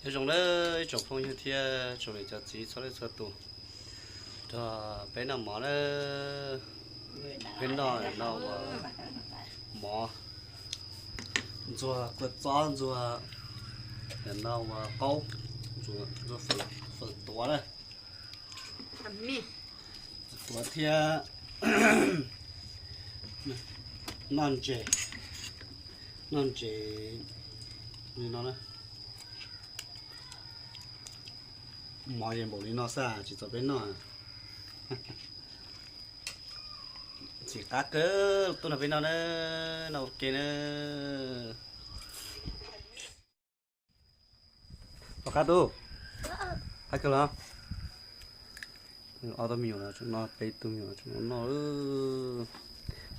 Nyob zoo na ib tsoom phooj ywg thiab tsoom niam cov txiv txhua leej txhua tus, rau peb noj mov na. Peb noj no ua mov ntxuag kua txob ntxuag, no ua qaub, ntxuag feem tuav na, tuav thiab noj ntses, noj ntses li no na. Mov yeej npaum li no xwb tsis txaus peb noj. Ntxim qab kawg, tuaj nrog peb noj na, noj ua ke na. Pom qab tub, qab kawg los. Ob tug me nyuam no tseem noj, peb tug me nyuam tseem noj,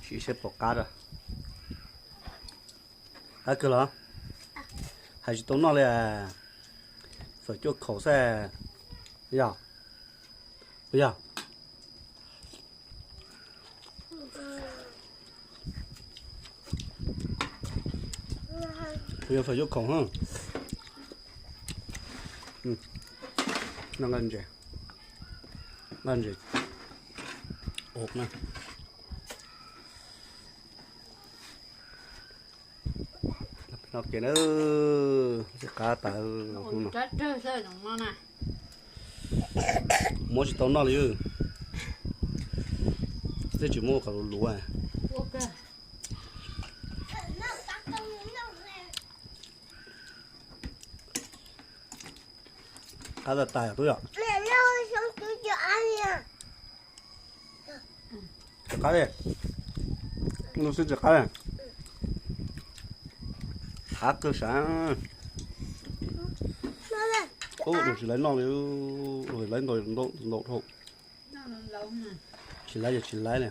siv seb pom qab rau. Qab kawg los? Hais tsis tau noj li, fawm cuaj khaum xwb. Yog, puas yog? Puas yog fawm cuaj khaum? Noj nqaij ntses, nqaij ntses ub na. Noj ke na, ntxim qab tas. Muab tsis tau noj li, twb tsis muab kom luv luv. Qab tas tas tub yom. Tsis qab li, lub xwb tsis qab li. Qab kawg sav. Ub, tsis laiv noj li, laiv ntau ntau dhau. Tsis laiv yog tsis laiv li.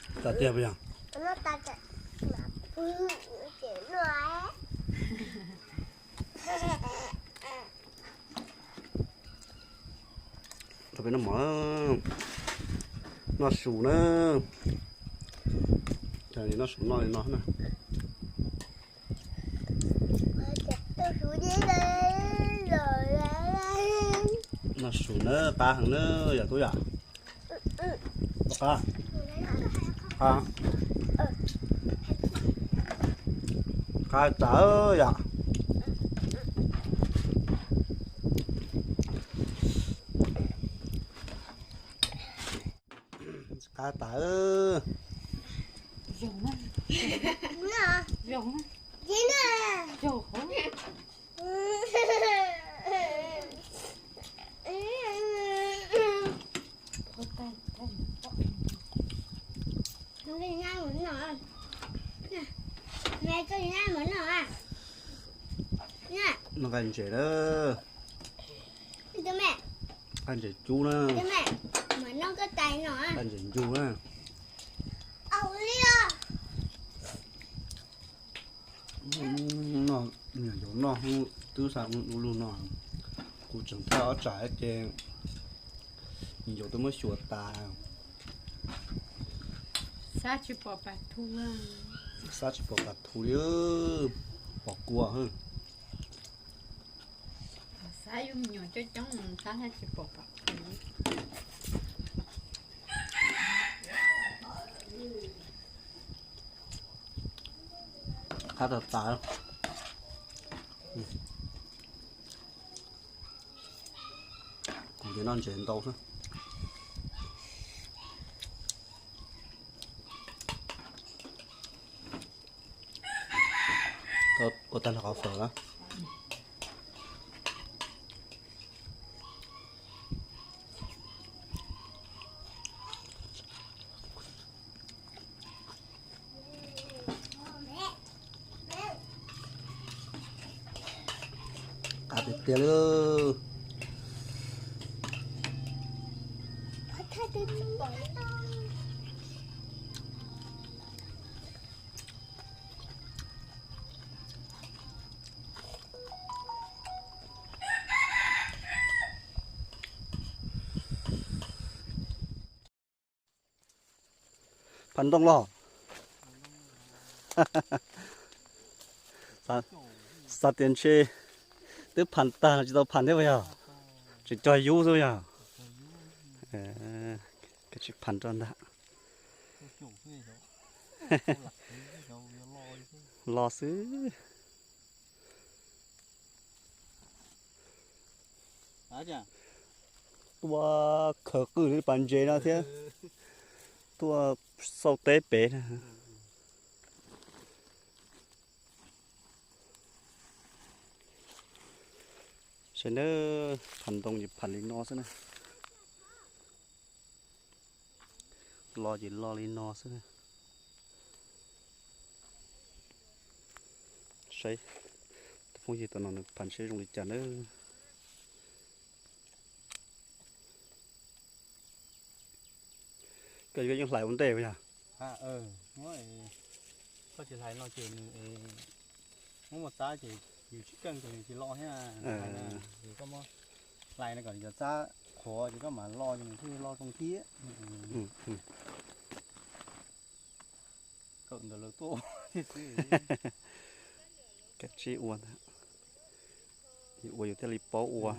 Tsis tas tiag puas yog? Rau peb noj mov, noj su na. Noj su noj li no na. Noj su na, qab heev na yom tub yom. Qab, qab, qab tas yom. Qab tas. Noj nqaij ntses na. Nqaij ntses cub na. Nqaij ntses ncug na. Noj, me nyuam yaus noj twb xa ua luaj no. Kuv tseem thaj ob tsam ces me nyuam yaus twb muab xyuas tas. Xav tsis pom pas thu, xav tsis pom pas thu li, pom kua. Xav yug me nyuam coob coob, xav tsis pom pas thu. Qab tas tas. Kuv ces noj ntses ntau xwb. Ua tag nrho qhov fawm na. Qab tiag tiag li. Pham ntoo los? Xav tias ntshe twb pham tag los tsis tau pham thiab puas yog? Tseem cog yub xwb yog? Kav tsij pham rau ntag. Los xwb. Tuaj khaws qwj li pas ntses no thiab, tuaj xauj teb pem na. Saib na, pham ntoo ces pham li no xwb na. Lo ces lo li no xwb na. Saib tus phooj ywg tom no nws pham seb zoo li cas na. Koj yeej hlais ua ntej yog? Koj tsis hlais no ces nws muab muaj txab ces yus tsis keej ces nws tsis lo thiab. Koj muab hlais no kom cov txab qhuav ces koj mam lo ces nws thiaj lo zoo thiab. Kawm ntawm lawv tuaj thiab xwb. Kav tsij ua ntag, yus ua yus thiaj li paub ua.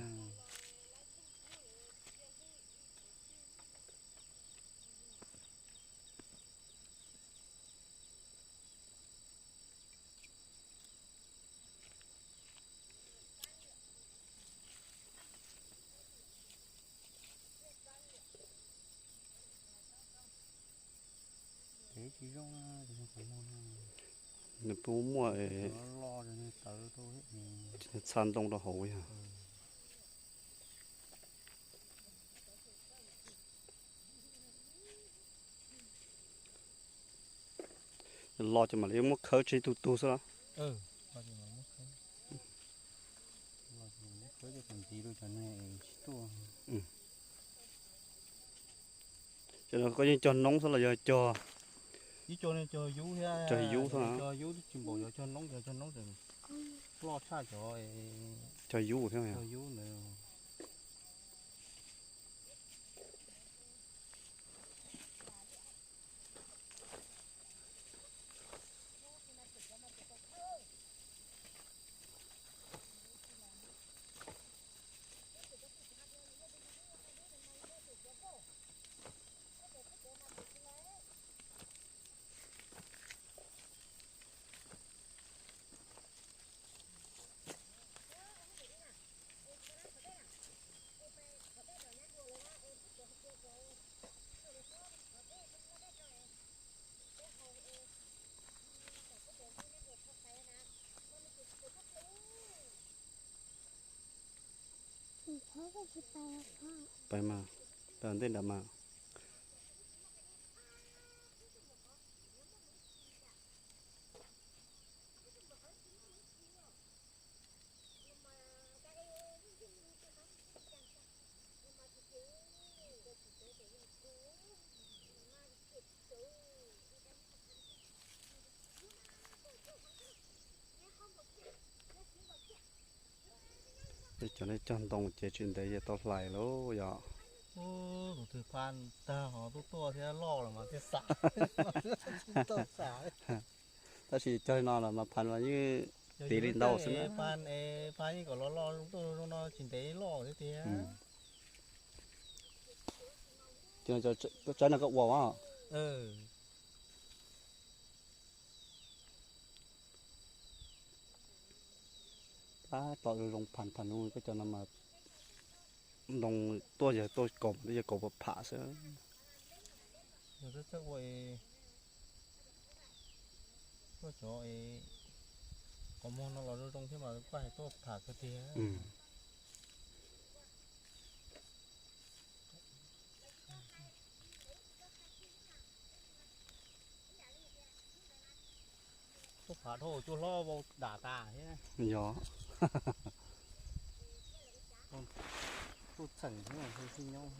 Nws pub muaj txha ntoo rau hauv yog. Lo ces mam li muab khawb tseg tug tug xwb los? Ces no koj yeej cog noob xwb los yog cog? Cog yub xwb. Cog yub tsis npaum, yog cog noob, yog cog noob ces loj tshaj cov. Cog yub thiab. Cog yub ntawd. Pais mas, pais ntej nram mas. Cov nej cog ntoo ces tsis ntev ces tau hlais lauj yom. Tus twg pha tag ho tuaj tuaj thiab loj los mas thiaj xam. Tab sis cog no los mas pha los yeej tiv li ntau xwb na. Pha yeej kom los loj zoo tuaj zoo no tsis ntev loj thiab tiag. Ces koj tsaib no koj ua mas. Tab tom zoo zoo pham pham no koj cov no mas ntoo tuaj yog tuaj kaus mas twb yog kaus pham xwb. Tuaj cov qhov muag no los zoo zoo thiab mas kuj hais tuaj pham kawg tiag. Tuaj pham dhau cua hlob vau dam tas thiab. Yog. Tuaj txheem thiab sib nyob.